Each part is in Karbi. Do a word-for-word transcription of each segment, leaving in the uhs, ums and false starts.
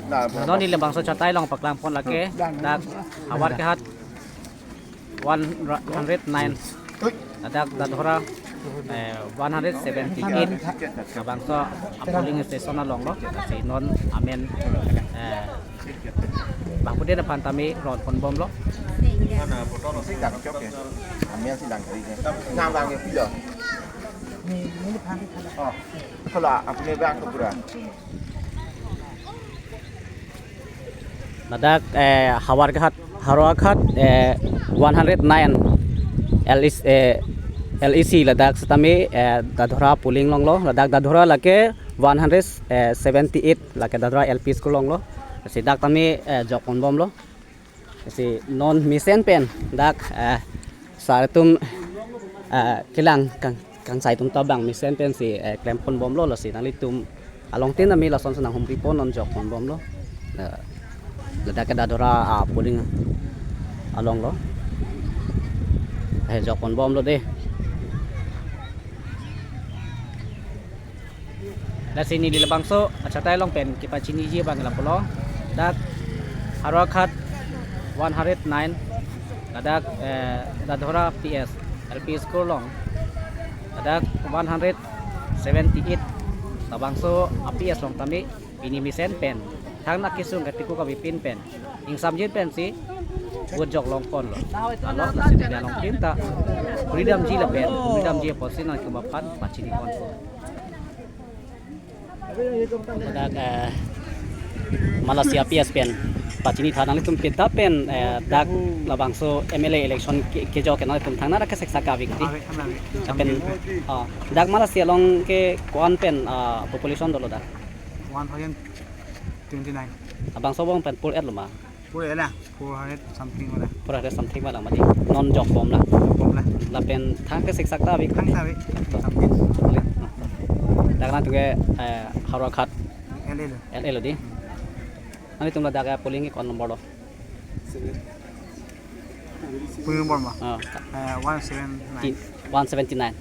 Non neli labangso achatai along paklang pon lake, dak Howraghat one hundred nine, ladak Dadhora, eh, one hundred seventy eight, labangso a-polling station along lo, si non amen, eh, bangpuden aphan tame ron pon bomlo. Amen si dang kari ke. Nang bang ke pilo. Oh, kalau apa ni bang ke pura. Ladak, eh, Howraghat, Howraghat, eh, one hundred nine L E C, eh, L E C ladak setame, eh, Dadhora polling along lo, ladak Dadhora lake one hundred seventy eight lake Dadhora L P school along lo, si dak tame, eh, jok pon bomlo. Si non mesen pen dak, eh, sar atum, eh, kelang kang, kangsai atum ta bang mesen pen si, eh, klem pon bomlo, lasi nanglitum along tin ami lason si nanghumri pon non jok pon bomlo. Eh, ladak ke Dadhora, ah, polling along lo. Eh, jok pon bomlo de. Lasi neli labangso achatai along pen kepachiniji abang lapulo. Dak Howraghat one hundred nine, ladak, eh, Dadhora P S L P school along, ladak one hundred seventy eight, labangso a-P S along tame pini mesen pen thangnat kesung katiku kavepin pen ingsamjin pensi vote jok long ponlo. Alo, lasi neli along tin ta freedom ji lapen freedom ji apotsi nangkemaphan pachini pon. Dak, eh, Malasi a-P S pen pachini tha, nanglitum pida pen, eh, dak labangso M L A election ke, kejok ke nanglitum thangnat akesiksak ave kiti. Ave, ave. Lapen, ah, dak Malasi along ke ko-an pen, ah, population dolo dak? One thousand twenty-nine. Labangso abang pen poll et lo ma? Poll et la, four hundred something wala. Four hundred something wala mati. Non jok bom la. Bom la. Lapen thang akesiksak ta ave. Thang ta ave. Something. Dak nangtum ke, eh, Howraghat L A lo. L A lo di. Nanglitum ladak ke polling ke ko-an number lo? Polling number ma? Ah. Eh, one seven nine. One seventy nine.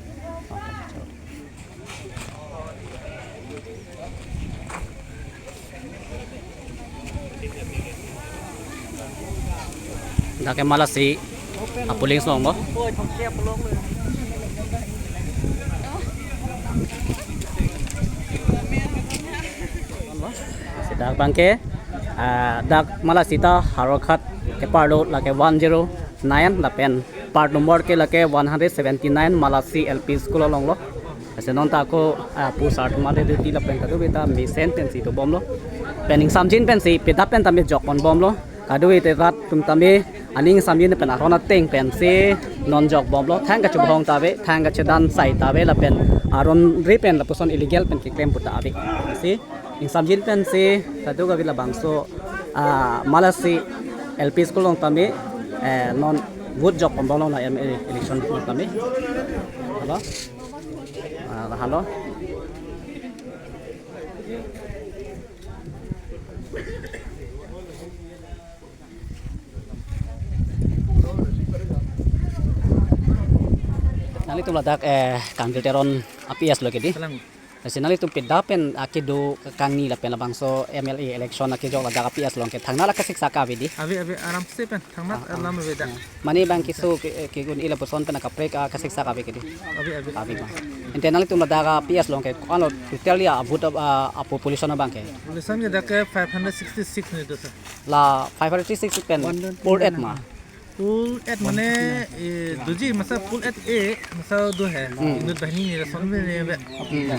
Dak ke Malasi a-polling along bo. Si dak abang ke, ah, dak Malasi ta Howraghat ke-arlo lake one zero nine lapen part number ke lake one hundred seventy nine Malasi L P school along lo. Lasi non ta ako, ah, pusar tumade duty lapen kadokave ta mesen pensi dobom lo. Pen ingsamjin pensi pida pen tame jok pon bom lo. Kadokave te rat atum tame aning ingsamjin pen aron ateng pensi non jok bom lo. Thang kachubhong ta ave, thang kachedan sai ta ave lapen aron ri pen lapuson illegal pen keklem pu ta ave. Si ingsamjin pensi kadokave labangso, ah, Malasi L P school along tame, eh, non vote jok pon bom lo la M L A election along tame. Halo? Ah, halo? Nanglitum ladak, eh, Kangdil Teron a-P S lo kedi. Lasi nanglitum pida pen akedo kangni lapen labangso M L A election akejok ladak a-P S along ke thangnat akesiksak ave di? Ave, ave, aramse pen thangnat alam ave dak. Mane bang keso ke, ke un ila puson pen akaprek akesiksak ave kedi? Ave, ave. Ave ma. Ante nanglitum ladak a-P S along ke ko-an lo totally a-vote, ah, a-population abang ke? Population ke dak ke five hundred sixty six ni do sir. La five hundred sixty six pen poll et ma? Poll et mane, eh, doji masa poll et e, masa do hai. Hmm. Inut banghini ni lason ave ni ave. Hmm.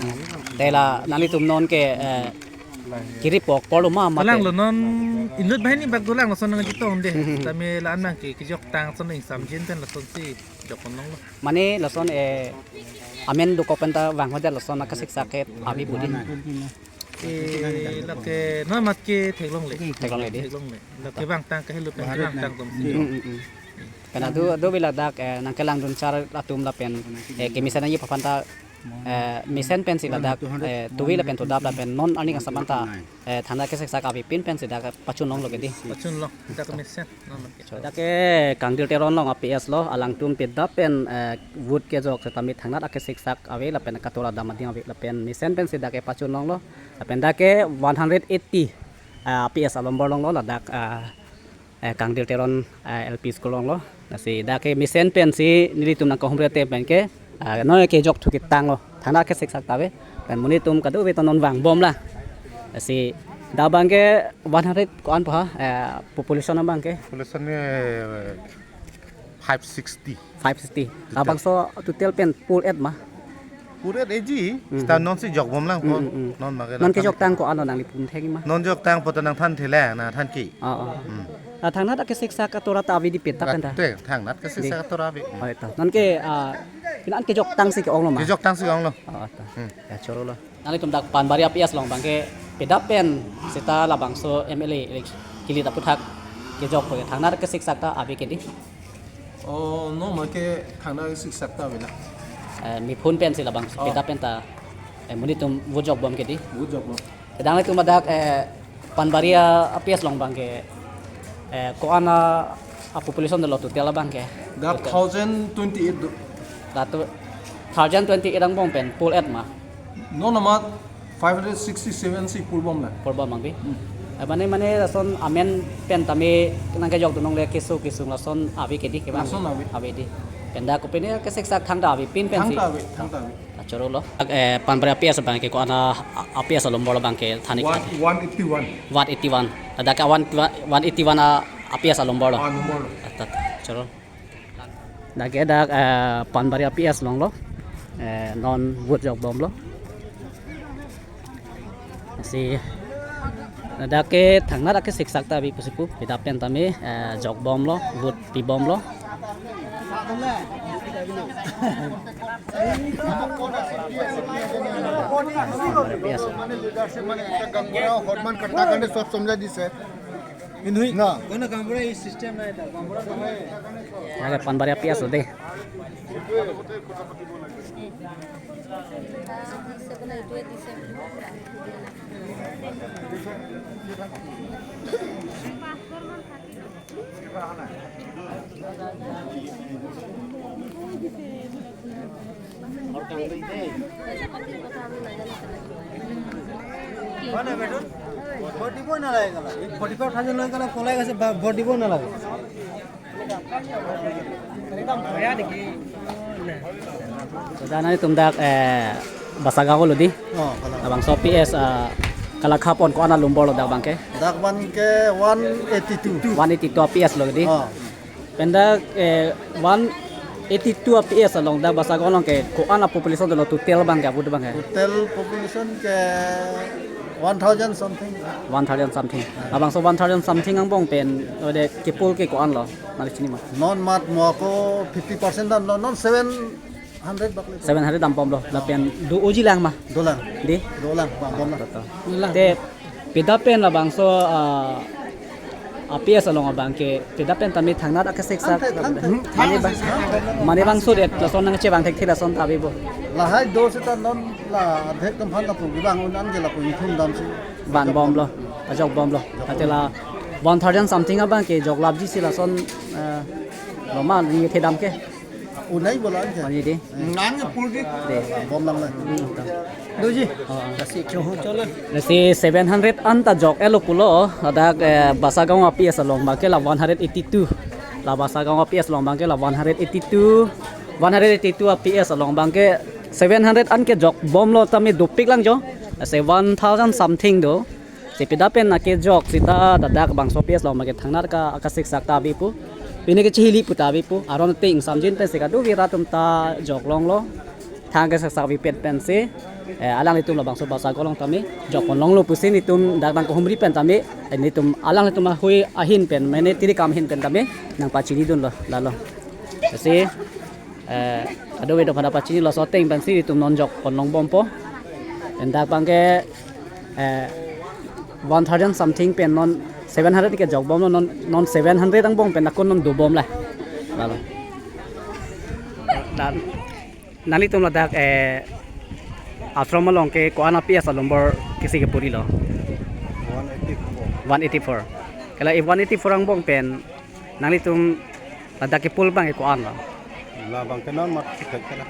Te la nanglitum non ke, eh, kiri pok polo ma mate. Dolang lo non inut banghini bak dolang lason nangchetong de. Hmm. Tame la-an abang ke, kejok tang lason ingsamjin pen lasonsi jok pon long lo. Mane lason, eh, amen dokok pen ta vang hodet lason akesiksak ke ave pu di. Eh, lake non amat ke theklongle. Theklongle di. Theklongle. Lake vangtang kahelo pen vangtang tom si. Hmm, hmm, hmm. Pen adu, adu ave ladak, eh, nangkelangdun char atum lapen, eh, kemesen aji aphan ta, eh, mesen pensi ladak, eh, tuvi lapen tudap lapen non arni kangsam anta, eh, thangnat akesiksak avepin pensi dak pachun long lo kedi. Pachun long, dak mesen. Dak ke Kangdil Teron along a-P S lo, alangtum pida pen, eh, vote kejok setame thangnat akesiksak ave lapen katora dam ading ave lapen mesen pensi dak ke pachun long lo. Lapen dak ke one hundred eighty ah, P S alombor along lo, ladak, ah, eh, Kangdir Teron, ah, L P School along lo. Lasi dak ke mesen pensi nelitum nangkehumri ateng pen ke, ah, non kejok thu ketang lo. Thangnat kesiksak ta ave. Pen monit atum kadokave ta non vangbom lang. Lasi dak abang ke one hundred ko-an pa, eh, population abang ke. Population ke five sixty. Five sixty. Total. Labangso total pen pool et ma? Pool et eji, Hmm. Seta nonsi jokbom lang po. Hmm, hmm, hmm. Non mage Non lang kejok kan. Tang ko-an lo nangli pun thek ma? Non jok tang po ta nangthan thela, nangthan ki. Oh, oh. Hmm. Ah, thangnat kesiksak atora ta ave di peta pen ta. Ate, thangnat kesiksak Di. Atora ave. Oh, ito. Non ke, ah, pini an kejok tangsi ke-ong lo ma? Kejok tangsi ke-ong lo. Oh, ito. Hmm. Ya, choro lo. Nanglitum dak Panbari a P S along abang ke pidap pen seta labangso M L A elec-, kilit aphuthak kejok po ke thangnat kesiksak ta ave ke di? Oh, non mage thangnat kesiksak ta ave lang. Eh, mi phun pensi labang Oh. pidap pen ta, eh, monit atum vote jokbom ke di? Vote jokbom. Kedang nanglitum dak, eh, Panbari a P S along abang ke, eh, ko-an a, a population dolo total abang ke? Dak Total. Thousand twenty-eight do. Dak tu thousand twenty-eight angbong pen pool et ma? Non amat five hundred sixty-seven si pool bom lang. Pool bom abang di? Hmm. Eh, mane, mane lason amen pen tame nangkejok dunong le keso kesung lason ave ke di ke bang? Lason ave. Ave di. Pen dak kopine kesiksak thang ta ave pin pensi? Thang ta ave, thang ta ave. Ah, choro lo. Eh, Panbari a P S abang ke ko-an a, a P S alombor lo abang ke thanik One, thanik. One eighty-one. One eighty-one. Ladak ke one, one eighty-one a, a P S alombor lo. Ah, lombor lo. Atat, choro. Dak ke dak, eh, Panbari a P S along lo. Eh, non vote jokbom lo. Si, dak ke thangnat kesiksak ta ave pusi pu, pidap pen tame, eh, jokbom lo, vote pibom lo. Yes. মানে লিডাৰশ্বিপ মানে এটা গাঁওবুঢ়া সন্মান কৰাৰ কাৰণে সব সমজাই দিছে। কিন্তু না। কোনো গাঁওবুঢ়া এই চিষ্টেম নাই, এটা গাঁওবুঢ়া নহয়। Dak ke Panbari a P S lo de. Vote দিব নালাগে, কেলা। এই ফৰ্টি ফাইভ থাউজেণ্ড লৈ কেলা পলাই গৈছে, ভা-, ভোট দিব নালাগে। So, dak nanglitum dak, eh, Basagaon lo di. Oh, kalang. Labangso P S, ah, kalakha pon ko-an alombor lo dak abang ke? Dak abang ke one eighty-two. One eighty-two a P S lo di. Oh. Pen dak, eh, one eighty-two a P S along dak Basagaon along ke ko-an a population dolo total abang ke, abut abang ke? Total population ke one thousand something. One thousand something. Ah. Labangso one thousand something angbong pen, ode ke-poll ke ko-an lo, nangli chini ma? Non amat mo ako fifty percent dam, non, non seven hundred bak le. Seven hundred dambom lo, lapen do-oji lang ma? Dolang. Di? Dolang, bambom lang. Toto. Dolang. Te, pidap pen labangso, ah, a P S along abang ke, pidap pen tame thangnat kesiksak. Thang, thang, thang, thang. Mane bang, mane bangso det, lason nangchevang thekthe lason ta ave bo. Lahai do seta non la thek kam phan lapu, bang un-an ke lapu ingthum damsi. Vanbom lo, ajokbom lo. Athe la one thousand something abang ke joklapji si lason, eh, lo ma, ningje thedam ke. Unai bola ke. Mane di. Nang ke pool di. De. Bom lang lang. Hmm, to. Doji. Oh. Lasi kyo ho cholo. Lasi seven hundred an ta jok-et lo pulo, ladak, eh, Basagaon a P S along abang ke la one hundred eighty-two. La Basagaon a P S along abang ke la one hundred eighty-two. One hundred eighty-two a P S along abang ke seven hundred an kejokbom lo tame dopik lang jo. Lasi one thousand something do. Si pidap pen akejok seta ladak bangso P S along abang ke thangnat ka, kasiksak ta ave pu. Pine kechihili pu ta ave pu. Aron te ingsamjin pensi kadokave rat atum ta joklong lo. Thang kesiksak ave pen pensi, eh, alanglitum labangso Basagaon along tame jokponlong lo pusi nelitum dak nangkehumri pen tame, eh, nelitum alanglitum ahui ahin pen, mane tiri kam ahin pen tame nangpachinidun lo, lalo. Lasi, eh, kadokave do phan ta pachinilo, laso ateng pensi nelitum non jokponlongbompo. Pen dak abang ke, eh, one thousand something pen non seven hundred kejokbom lo, non, non seven hundred angbong pen ako non dobom la. Lalo. Dan nanglitum ladak, eh, ashram along ke ko-an a P S alombor kisi ke puri lo? One eighty-four. One eighty-four. Kala e one eighty-four angbong pen nanglitum ladak ke-poll abang ke ko-an lo? Labang ke non mat kitek kala.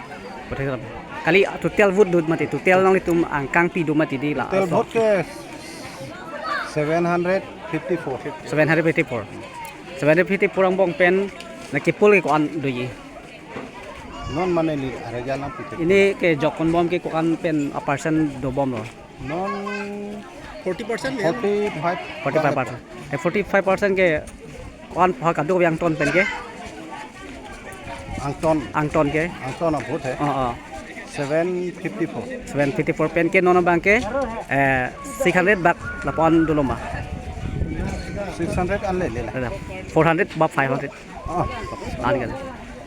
Betul. Kali total vote do mati, total nanglitum angkang pi do mati di la? Total ashram vote ke Seven hundred fifty-four. Seven hundred fifty-four. Seven hundred fifty-four angbong pen na kepul ke ko-an doji? Non mane neli arega lang pite. Ini kejok ponbom ke ko-an pen a percent dobomlo? Non forty percent le? Forty-five. Forty-five percent. Eh, forty-five percent ke ko-an pha kado yang ton pen ke? Angton. Angton ke? Angton abot hai. Oh, oh. Seven fifty-four. Seven fifty-four pen ke non abang ke, eh, six hundred bak lapu-an dolo ma? Six hundred an le le la. Ada. Four hundred ba five hundred? Oh. An kan.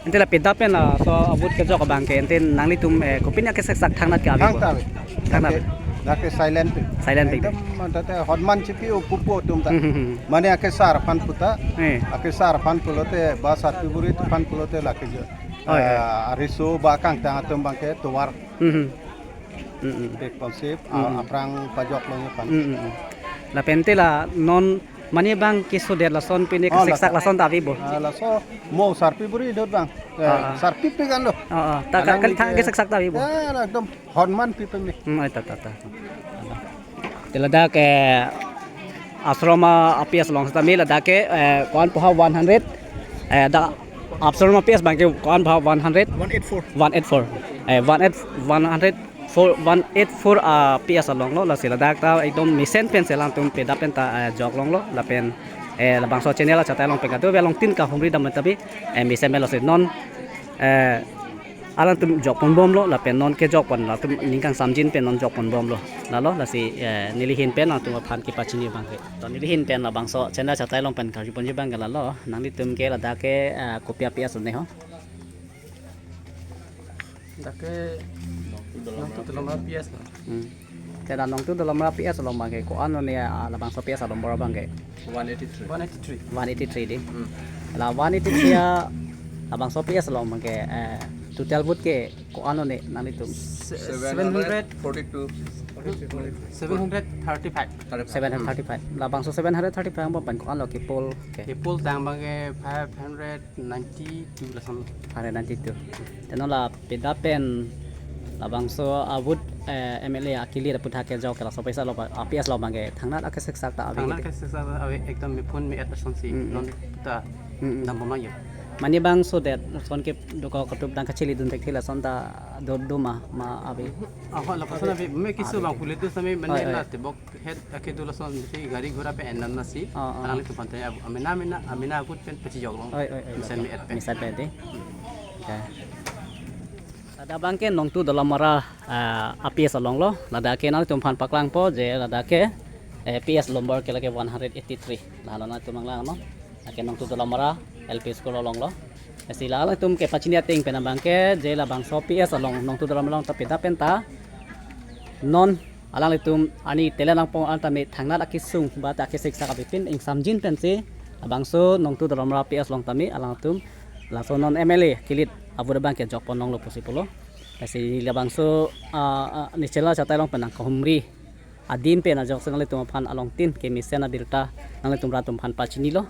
Ante la peda pen laso avut kejok abang ke, ante nanglitum, eh, kopine akeseksak thangnat ke ave? Thang bo? Ta ave. Thang ta ave. Dak ke, dak ke silent pen. Silent pen. Ekdom, mane tate hotman chipi-o pupo atum ta. Hmm, hmm, hmm. Mane akesar aphan puta. Eh. Akesar aphan pulote ba sarpi buri aphan pulote lake jo. Oh, eh. Ah, ariso ba kangtang atum abang ke tovar. Hmm, hmm. Mm, mm. Pek ponsip, mm, mm, aphrang pajok longji aphan. Mm, mm, mm. Lapen te la non mane abang kesodet lason pine, oh, keseksak lason ta ave bo? Ah, laso mo sarpi buri dot abang. Eh, ah, ah, sarpi pik an lo. Ah, ah. Ta alang kan thang ke keseksak ta ave bo? Eh, ekdom hotman pi peme. Hmm, eh, ta, ta, ta. Te ladak, eh, ashram a-P S along setame ladak ke, eh, ko-an pu ha one hundred, eh, dak ashram a-P S abang ke ko-an pu ha one hundred? One eight four. One eight four. Eh, one eight, one hundred four, one eight four a-P S along lo, lasi ladak ta ekdom mesen pen si alangtum peda pen ta, eh, jok longlo, lapen, eh, labangso channel achatai along pen kado, along tin kahumri dam tabi, eh, mesen pen lo si non, eh, alangtum jok ponbomlo, lapen non kejok pon, latum ning kangsamjin pen non jok ponbomlo. Lalo, lasi, eh, neli ahin pen alangtum aphan kepachini abang ke. To neli ahin pen labangso channel achatai along pen karju ponji abang ke lalo, nanglitum ke ladak ke, eh, kopi a-P S lo ne ho? Dak ke Nongtu Dolamara P S lo. Hmm. Te la Nongtu Dolamara P S along abang ke ko-an lo ne, ah, labangso P S a-number abang ke? One eighty-three. One eighty-three. One eighty-three di. Hmm. La one eighty-three a, labangso P S along abang ke, eh, total vote ke ko-an lo ne nanglitum? Se-, seven hundred forty-two. Seven hundred thirty-five. Seven hundred thirty-five. Labangso seven hundred thirty-five angbong pen ko-an lo ke-poll ke? Ke-poll tang abang ke five hundred ninety-two lason. Five hundred ninety-two. Te non la peda pen labangso a-vote, eh, M L A akilir aphuthak kejok ke laso P S along, a-P S along abang ke thangnat akeseksak ta ave? Thangnat kiti? Akeseksak ta ave, ekdom mephun me-et lason si. Mm, mm. Non ta. Mm, mm. Dam pama yo. Mane abang sodet lason ke dokok ketup dang kachili dun thekthek lason ta do, do ma, ma ave? Ah, ho, lapuson ave, me kisu abang pulit tu sami mane. Oi, oi. La tebok het akedo lason si gari ghora pen en dam nasi. Oh, oh. Alanglitum aphan ta ya, amena, amena, amena a-vote pen pachijok long. Oi, oi, oi. Mesen me-et pen. Mesen me-et di. Okay. Ladak abang ke Nongtu Dolamara, ah, a-P S along lo. Ladak ke nangtum aphan paklangpo je ladak ke, eh, P S number ke lake one hundred eighty-three. La, la nangtum nanglang no. Lake Nongtu Dolamara L P School along lo. Lasi la alangtum kepachini ateng pen abang ke, je labangso P S along Nongtu Dolamara along ta peda pen ta non alanglitum ani tele nangpong an tame thangnat akesung ba ta akeseksak ave pin ingsamjin pen si labangso Nongtu Dolamara P S along tame alangtum laso non M L A kilir a-vote abang ke jok pon longlo pusi pulo. Lasi labangso, ah, ah, neli channel achatai along pen nang kahumri adim pen ajok si nanglitum aphan along tin kemesen abirta nanglitum rat atum aphan pachinilo.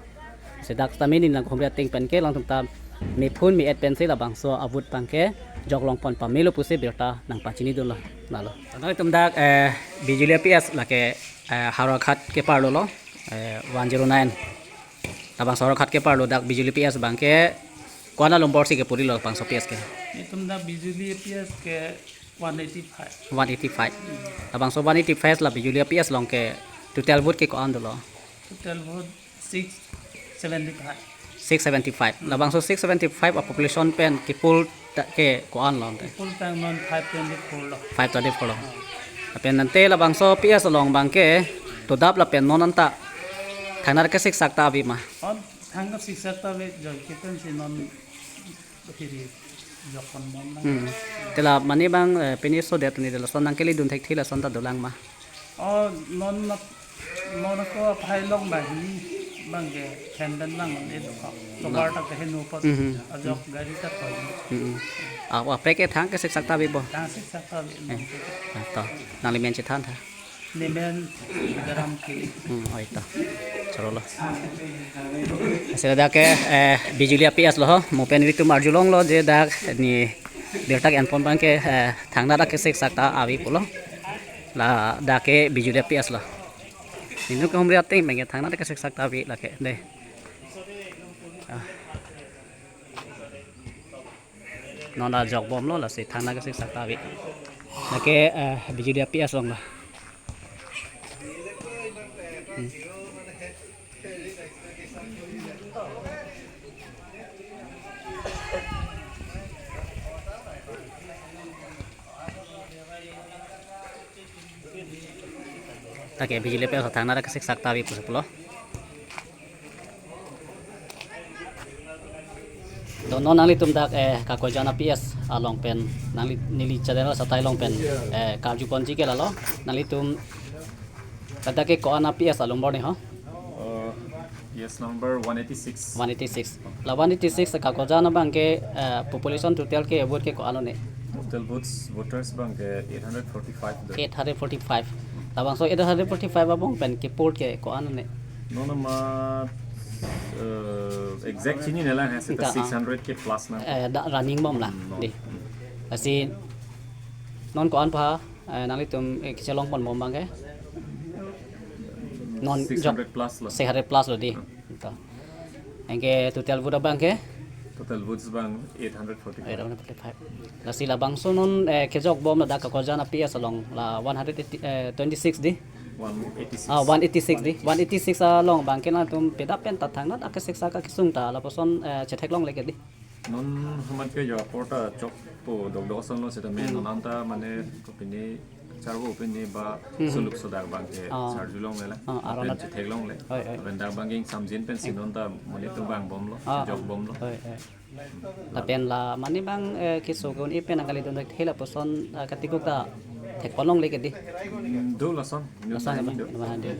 Si dak setame neli nang kahumri ateng pen ke alangtum ta mephun me-et pen si labangso a-vote abang ke jok long pon pamelo pusi birta nang pachini dunlo. Lalo. Nanglitum dak, eh, Bijuli a-P S lake, eh, Howraghat keparlo lo, eh, one zero nine. Labangso Howraghat keparlo dak Bijuli P S abang ke ko-an a-number si keparlo labangso P S ke? Itum dak Bijuli P S ke one eighty-five. One eighty-five. Labangso one eighty-five la Bijuli P S along ke total vote ke ko-an dolo? Total vote six seventy-five. Six seventy-five. Hmm. Labangso six seventy-five a-population pen ke-poll ta ke ko-an lo ante? Ke-poll tang non five twenty-four lo. Five twenty-four lo. Hmm. Lapen ante labangso P S along abang ke todap lapen non anta thangnat akeseksak ta ave ma? Oh, thangnat akeseksak ta ave, joi keten si non hiri jok ponbom lang. Hmm. Te la mane abang, eh, pine sodet ni de lason nang kele dun thekthek lason ta dolang ma? Oh, non na, non ko aphai long ba hi abang ke thenden lang e dokok. Tovar ta ke henu pot. Mhm. Ajok gari ta koi. Mhm. Ah, wa prek e thang akeseksak ta ave bo? Thang akeseksak ta ave. Eh. Ah, to. Nangli men chethan tha. Nemen Garam Kili. Hmm, oi to. Chorolo. Lasi ladak ke, eh, Bijuli a-P S lo ho. Mo pen nelitum arjulonglo je dak ni birta ke-en pon abang ke, eh, thangnat akeseksak ta ave pulo. Ladak ke Bijuli a-P S lo. Inut kehumri ateng pen ke thangnat kesiksak ta ave lake dei. Ah. Non ta jokbomlo, lasi thangnat kesiksak ta ave. Lake, eh, B J D P S along lo. Hmm. Lake B J D P S thangnat kesiksak ta ave pusi pulo. To non nanglitum dak, eh, Kakojan a P S along pen nangli, neli channel asai along pen, eh, karju ponji ke lalo. Nanglitum ladak ke ko-an a P S along bor ni ho? Uh, P S number one eighty-six. One eighty-six. La one eighty-six Kakojan abang ke, eh, population total ke vote ke ko-an lo ne? Total votes, voters abang ke eight hundred forty-five do. Eight hundred forty-five. Labangso eight hundred forty-five abang pen ke vote ke ko-an lo ne? Non amat, eh, exact chinine lang, ha, seta, ah, six hundred ke plus nang. Eh, da running bom lang, hmm, non, dei. Hmm. Lasi non ko-an pa, eh, nanglitum, eh, kachelong ponbom abang ke? Non jok six hundred plus lo. Six hundred plus lo dei. Hmm. To. Anke total vote abang ke? Total votes abang eight hundred forty-five. Eight hundred forty-five. Lasi labangso non, eh, kejokbom ladak Kakojan a P S along la one hundred eighty, eh, twenty-six dei. One eighty-six. Ah, one eighty-six dei. One eighty-six along abang ke nangtum pida pen ta thangnat akesiksak akesung ta lapuson, eh, chetheklongle ke dei. Non amat ke jo apor ta chokpo dokdok ason lo seta me, hmm, non anta mane kopine charvo pine ba, hmm, suluk sodak abang ke, ah, charjulongle la. Ah, aron pen ta chetheklongle. Oi, oi. Pen dak abang ke ingsamjin pensi, hmm, non ta monit atum vangbomlo, ah, jokbomlo. Oi, oi. Lapen la mane abang, eh, keso ke-un-e pen nangkali dun thek lapuson, eh, katikuk ta thek ponlongle ke dei. Hmm, do lason. Lason nang abang, do. Abang dei.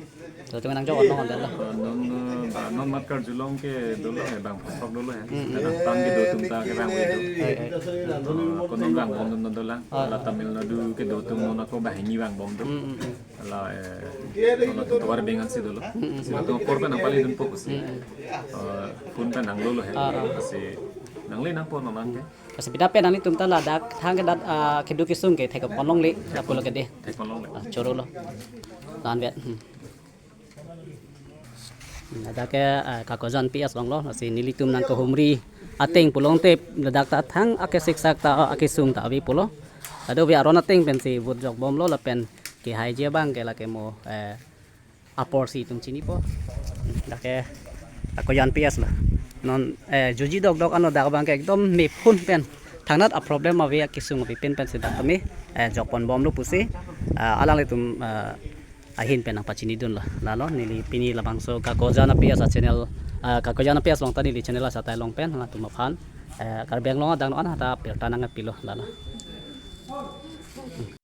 Latum nangjok-ong lo. Ah, non, eh, ba, non amat karjulong ke dolo he, bang phok dolo he. Hmm, hmm. Kadang tam kedo atum ta kevang ave do. Eh, eh. Ah, ko non vangbom atum dolang. Ah. La Tamil Nadu kedo atum non ako banghini vangbom do. Hmm, hmm, hmm. La, eh, non atum tovar bengan si dolo. Hmm, hmm. Si latum apor pen nangpali dunpo pusi. Hmm, hmm. Eh, phone pen nanglolo he. Ah, ah. Si nangle nangpo non abang ke. Lasi pida pen nanglitum ta ladak thang kedat, ah, keduk kesung ke thek ponlongle, lapu lo ke dei. Thek ponlongle. Ah, choro lo. Lan vet. Hmm. Ladak ke, ah, Kakojan P S along lo, lasi nelitum nangkehumri ateng pulote ladak ta thang akesiksak ta, ah, akesung ta ave pulo. Ado ave aron ateng pensi vote jokbomlo lapen kehaiji abang ke lake mo, eh, apor si itum chinipo. Dak ke Kakojan P S lo. Non, eh, juji dokdok ano dak abang ke ekdom me phone pen thangnat a problem ave akesung ave pen pensi dak tame, eh, jok ponbomlo pusi, ah, alanglitum, eh, ahin pen nangpachinidunlo. Lalo neli pini labangso Kakojan a P S a channel, ah, Kakojan a P S along ta neli channel asai along pen nangtum aphan, eh, Karbi Anglong adang non ta birta nangpilo lalo.